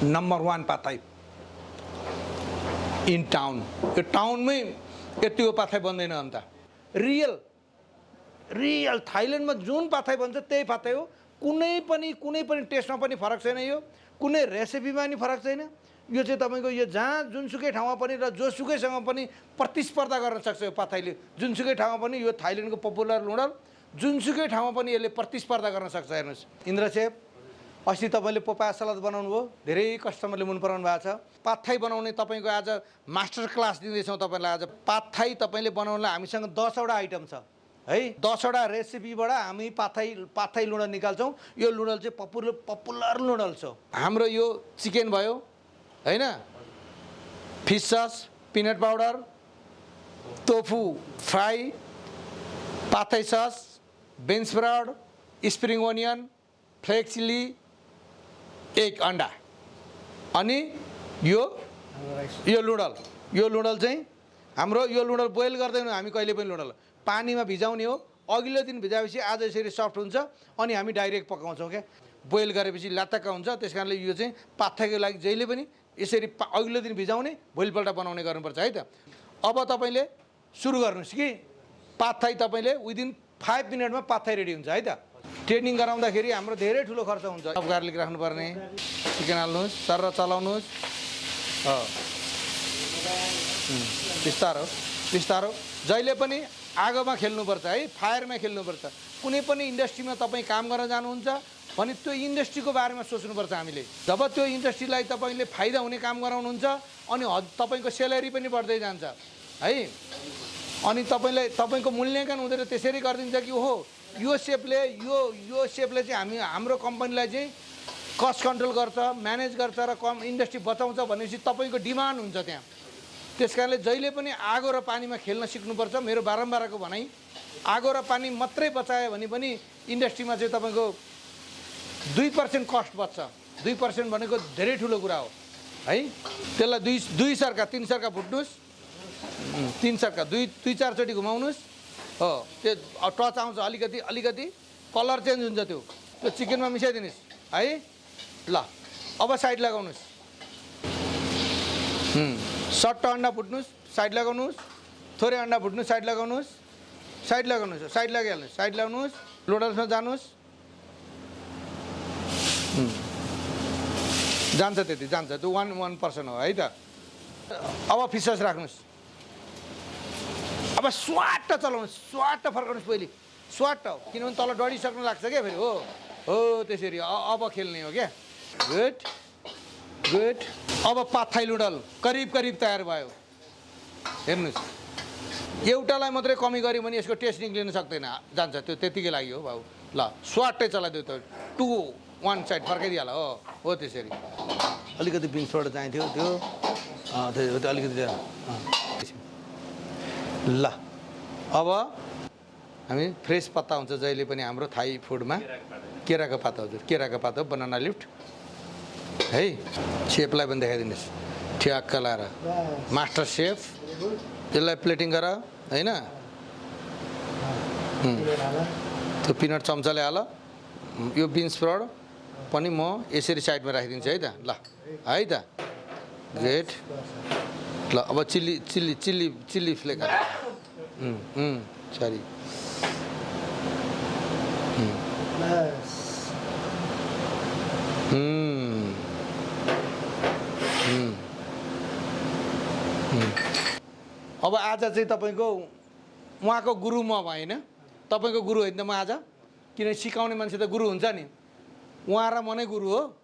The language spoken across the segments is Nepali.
Number 1 पाथाई in town. यो टाउनमै यति हो पाथाई बन्दैन अन्त। रियल थाइल्यान्डमा जुन पाथाई बन्छ त्यही पाथाई हो। कुनै पनि टेस्टमा पनि फरक छैन, यो कुनै रेसिपीमा पनि फरक छैन। यो चाहिँ तपाईँको यो जहाँ जुनसुकै ठाउँमा पनि र जोसुकैसँग पनि प्रतिस्पर्धा गर्न सक्छ यो पाथाईले। जुनसुकै ठाउँमा पनि यो थाइल्यान्डको पपुलर नुडल जुनसुकै ठाउँमा पनि यसले प्रतिस्पर्धा गर्न सक्छ। हेर्नुहोस् इन्द्र सेफ, अस्ति तपाईँले पपाया सलाद बनाउनु भयो, धेरै कस्टमरले मन पराउनु भएको छ। पाथाई बनाउने तपाईँको आज मास्टर क्लास दिँदैछौँ तपाईँलाई। आज पाथाई तपाईँले बनाउनलाई हामीसँग 10वटा आइटम छ है। 10वटा रेसिपीबाट हामी पाथाई नुडल निकाल्छौँ। यो नुडल चाहिँ पपुलर नुडल छ हाम्रो। यो चिकन भयो हैन, fish sauce, peanut powder, tofu fry, pad thai sauce, bean sprout, spring onion, flakes chilli, एक अंडा अनि यो नुडल चाहिँ हाम्रो यो नुडल बोइल गर्दैनौँ हामी कहिले पनि। नुडल पानीमा भिजाउने हो, अघिल्लो दिन भिजाएपछि आज यसरी सफ्ट हुन्छ अनि हामी डाइरेक्ट पकाउँछौँ क्या। बोइल गरेपछि लातक्क हुन्छ, त्यस कारणले यो चाहिँ पाथाईको लागि जहिले पनि यसरी अघिल्लो दिन भिजाउने भोलिपल्ट बनाउने गर्नुपर्छ है त। अब तपाईँले सुरु गर्नुहोस् कि पाथाई तपाईँले विदिन 5 मिनटमा पाथाई रेडी हुन्छ है त। ट्रेनिङ गराउँदाखेरि हाम्रो धेरै ठुलो खर्च हुन्छ। अब गार्लिक राख्नुपर्ने, चिकन हाल्नुहोस्, सर चलाउनुहोस्, बिस्तारो जहिले पनि आगोमा खेल्नुपर्छ है, फायरमा खेल्नुपर्छ। कुनै पनि इन्डस्ट्रीमा तपाईँ काम गर्न जानुहुन्छ भने त्यो इन्डस्ट्रीको बारेमा सोच्नुपर्छ हामीले। जब त्यो इन्डस्ट्रीलाई तपाईँले फाइदा हुने काम गराउनुहुन्छ अनि तपाईँको सेलेरी पनि बढ्दै जान्छ है। अनि तपाईँको मूल्याङ्कन हुँदैन त्यसरी गरिदिन्छ कि ओहो यो सेपले चाहिँ हाम्रो कम्पनीलाई चाहिँ कस्ट कन्ट्रोल गर्छ, म्यानेज गर्छ र कम इन्डस्ट्री बचाउँछ भनेपछि तपाईँको डिमान्ड हुन्छ त्यहाँ। त्यस कारणले जहिले पनि आगो र पानीमा खेल्न सिक्नुपर्छ। मेरो बारम्बारको भनाइ, आगो र पानी मात्रै बचायो भने पनि इन्डस्ट्रीमा चाहिँ तपाईँको 2% कस्ट बच्छ। 2% भनेको धेरै ठुलो कुरा हो है। त्यसलाई 2 सर्का 3 सर्का फुट्नुहोस्, 3 सर्का 2-4 चोटि घुमाउनुहोस् हो। त्यो टच आउँछ अलिकति कलर चेन्ज हुन्छ, त्यो चिकनमा मिसाइदिनुहोस् है। ल अब साइड लगाउनुहोस्, सट्ट अन्डा फुट्नुहोस्, साइड लगाउनुहोस्, थोरै अन्डा फुट्नुहोस्, साइड लगाउनुहोस्, साइड लगाइहाल्नुहोस्, साइड लगाउनुहोस्, नुडल्समा जानुहोस्, जान्छ त्यति जान्छ, त्यो 1% हो है त। अब फिसेस राख्नुहोस्, अब स्वाट चलाउनुहोस्, स्वाट फर्काउनुहोस् पहिले, स्वाट, किनभने तल डढिसक्नु लाग्छ क्या फेरि हो त्यसरी। अब खेल्ने हो क्या। गुड। अब पाथाई नुडल करिब तयार भयो। हेर्नुहोस् एउटालाई मात्रै कमी गऱ्यो भने यसको टेस्ट निक्लिन सक्दैन, जान्छ त्यो त्यतिकै लागि हो भाउ। ल स्वाटै चलाइदियो त, 2-1 साइड फर्काइदिइहाल हो त्यसरी। अलिकति बिन्सबाट चाहिन्थ्यो त्यो अलिकति ल। अब हामी फ्रेस पत्ता हुन्छ जहिले पनि हाम्रो थाई फुडमा, केराको पाता हजुर, केराको पाता हो, बनाना लिफ्ट है। सेफलाई पनि देखाइदिनुहोस् ठ्याक्क लाएर, मास्टर सेफ। यसलाई प्लेटिङ गर होइन, त्यो पिनट चम्चाले हाल। यो बिन्स स्प्राउट पनि म यसरी साइडमा राखिदिन्छु है त। ल है त, ग्रेट। ल अब चिल्ली फ्लेक सरी अब आज चाहिँ तपाईँको उहाँको गुरु म होइन, तपाईँको गुरु होइन त म आज। किनभने सिकाउने मान्छे त गुरु हुन्छ नि, उहाँ र म नै गुरु हो।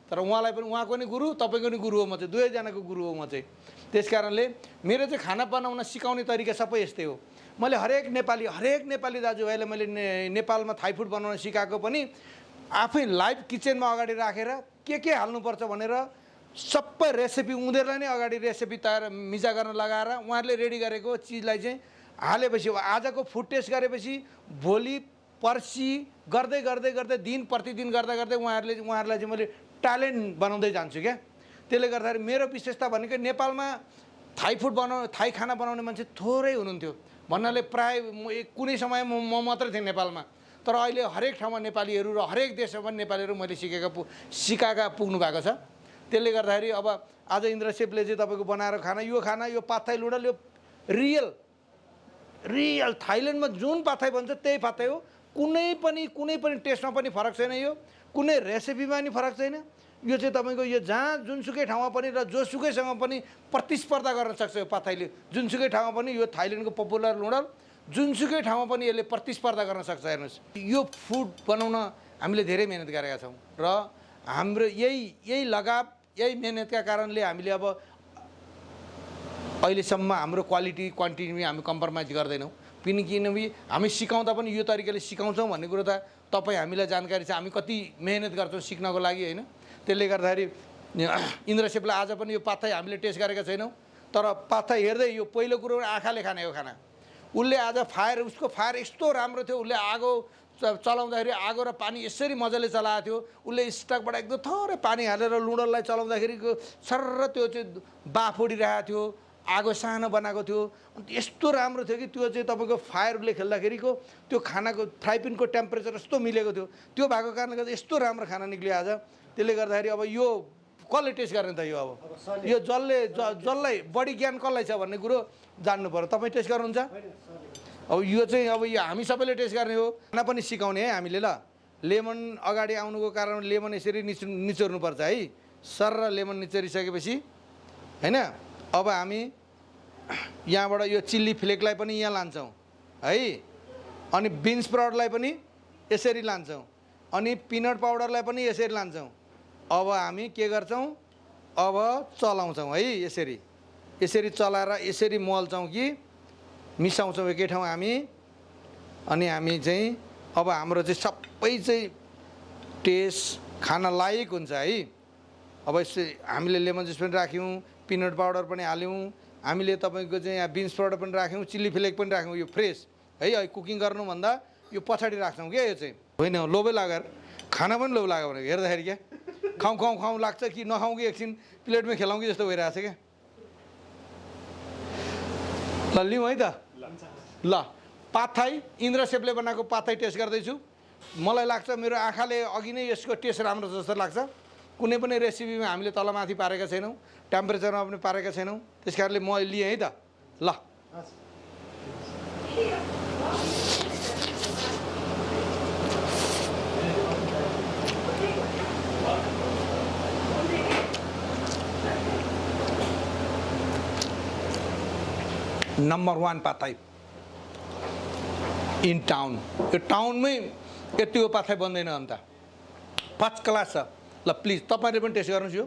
तर उहाँलाई पनि, उहाँको नि गुरु, तपाईँको नि गुरु हो, म चाहिँ दुवैजनाको गुरु हो म चाहिँ। त्यस कारणले मेरो चाहिँ खाना बनाउन सिकाउने तरिका सबै यस्तै हो। मैले हरेक नेपाली दाजुभाइलाई मैले नेपालमा थाई फुड बनाउन सिकाएको पनि आफै लाइभ किचनमा अगाडि राखेर के हाल्नुपर्छ भनेर सबै रेसिपी उनीहरूलाई नै अगाडि रेसिपी तयार मिजा गर्न लगाएर उहाँहरूले रेडी गरेको चिजलाई चाहिँ हालेपछि आजको फुड टेस्ट गरेपछि भोलि पर्सि गर्दै दिन प्रतिदिन गर्दै उहाँहरूलाई चाहिँ मैले ट्यालेन्ट बनाउँदै जान्छु क्या। त्यसले गर्दाखेरि मेरो विशेषता भनेको नेपालमा थाई खाना बनाउने मान्छे थोरै हुनुहुन्थ्यो भन्नाले प्राय कुनै समय म मात्रै थिएँ नेपालमा। तर अहिले हरेक ठाउँमा नेपालीहरू र हरेक देशमा पनि नेपालीहरू मैले सिकाएका पुग्नु भएको छ। त्यसले गर्दाखेरि अब आज इन्द्र सेपले चाहिँ तपाईँको बनाएर खाना यो पाथाई लुडल यो रियल थाइल्यान्डमा जुन पाथाई भन्छ त्यही पाथाई हो। कुनै पनि टेस्टमा पनि फरक छैन, यो कुनै रेसिपीमा पनि फरक छैन। यो चाहिँ तपाईँको यो जहाँ जुनसुकै ठाउँमा पनि र जोसुकैसँग पनि प्रतिस्पर्धा गर्न सक्छ यो पाथाईले। जुनसुकै ठाउँमा पनि यो थाइल्यान्डको पपुलर लुडल जुनसुकै ठाउँमा पनि यसले प्रतिस्पर्धा गर्न सक्छ। हेर्नुहोस्, यो फुड बनाउन हामीले धेरै मेहनत गरेका छौँ र हाम्रो यही लगाव, यही मेहनतका कारणले हामीले अब अहिलेसम्म हाम्रो क्वालिटी क्वान्टिटी हामी कम्प्रोमाइज गर्दैनौँ। किनकि हामी सिकाउँदा पनि यो तरिकाले सिकाउँछौँ भन्ने कुरो त तपाईँ हामीलाई जानकारी छ, हामी कति मेहनत गर्छौँ सिक्नको लागि, होइन? त्यसले गर्दाखेरि इन्द्र सेपलाई आज पनि यो पाथाई हामीले टेस्ट गरेका छैनौँ। तर पाथाई हेर्दै यो पहिलो कुरो आँखाले खाने हो खाना। उसले आज उसको फायर यस्तो राम्रो थियो, उसले आगो चलाउँदाखेरि आगो र पानी यसरी मजाले चलाएको थियो। उसले स्टकबाट एकदम थोरै पानी हालेर लुडललाई चलाउँदाखेरिको सर्र त्यो चाहिँ बाफ उडिरहेको थियो, आगो सानो बनाएको थियो। अन्त यस्तो राम्रो थियो कि त्यो चाहिँ तपाईँको फायरले खेल्दाखेरिको त्यो खानाको फ्राई प्यानको टेम्परेचर यस्तो मिलेको थियो। त्यो भएको कारणले गर्दा यस्तो राम्रो खाना निक्ल्यो आज। त्यसले गर्दाखेरि अब यो कसले टेस्ट गर्ने त? यो अब यो जसलाई बढी ज्ञान कसलाई छ भन्ने कुरो जान्नु पर्यो। तपाईँ टेस्ट गर्नुहुन्छ? अब यो चाहिँ अब यो हामी सबैले टेस्ट गर्ने हो। खाना पनि सिकाउने है हामीले। ल, लेमन अगाडि आउनुको कारण लेमन यसरी निचोर्नुपर्छ है। सर्र लेमन निचोरिसकेपछि होइन, अब हामी यहाँबाट यो चिल्ली फ्लेकलाई पनि यहाँ लान्छौँ है, अनि बिन्स पाउडरलाई पनि यसरी लान्छौँ, अनि पिनट पाउडरलाई पनि यसरी लान्छौँ। अब हामी के गर्छौँ? अब चलाउँछौँ है, यसरी चलाएर यसरी मल्छौँ कि मिसाउँछौँ एकै ठाउँ हामी। अनि हामी चाहिँ अब हाम्रो चाहिँ सबै चाहिँ टेस्ट खाना लायक हुन्छ है। अब यसरी हामीले लेमन जुस पनि राख्यौँ, पिनट पाउडर पनि हाल्यौँ, हामीले तपाईँको चाहिँ यहाँ बिन्स पाउडर पनि राख्यौँ, चिल्ली फ्लेक पनि राख्यौँ। यो फ्रेस है, कुकिङ गर्नुभन्दा यो पछाडि राख्छौँ क्या। यो चाहिँ होइन लोभै लागेर खाना पनि लोभ लाग्यो भने हेर्दाखेरि क्या खाउँ लाग्छ कि नखाउँ कि एकछिन प्लेटमै खेलाउँ कि जस्तो भइरहेको छ क्या। ल लिउँ है त। ल, पाथाई इन्द्र सेपले बनाएको पाथाई टेस्ट गर्दैछु। मलाई लाग्छ मेरो आँखाले अघि नै यसको टेस्ट राम्रो जस्तो लाग्छ। कुनै पनि रेसिपीमा हामीले तलमाथि पारेका छैनौँ, टेम्परेचरमा पनि पारेका छैनौँ। त्यस कारणले म लिएँ है त। ल, नम्बर 1 पाथाई इन टाउन। यो टाउनमै यतिको पाथाई बन्दैन अन्त, फर्स्ट क्लास छ। ल प्लिज तपाईँले पनि टेस्ट गर्नुहोस् यो।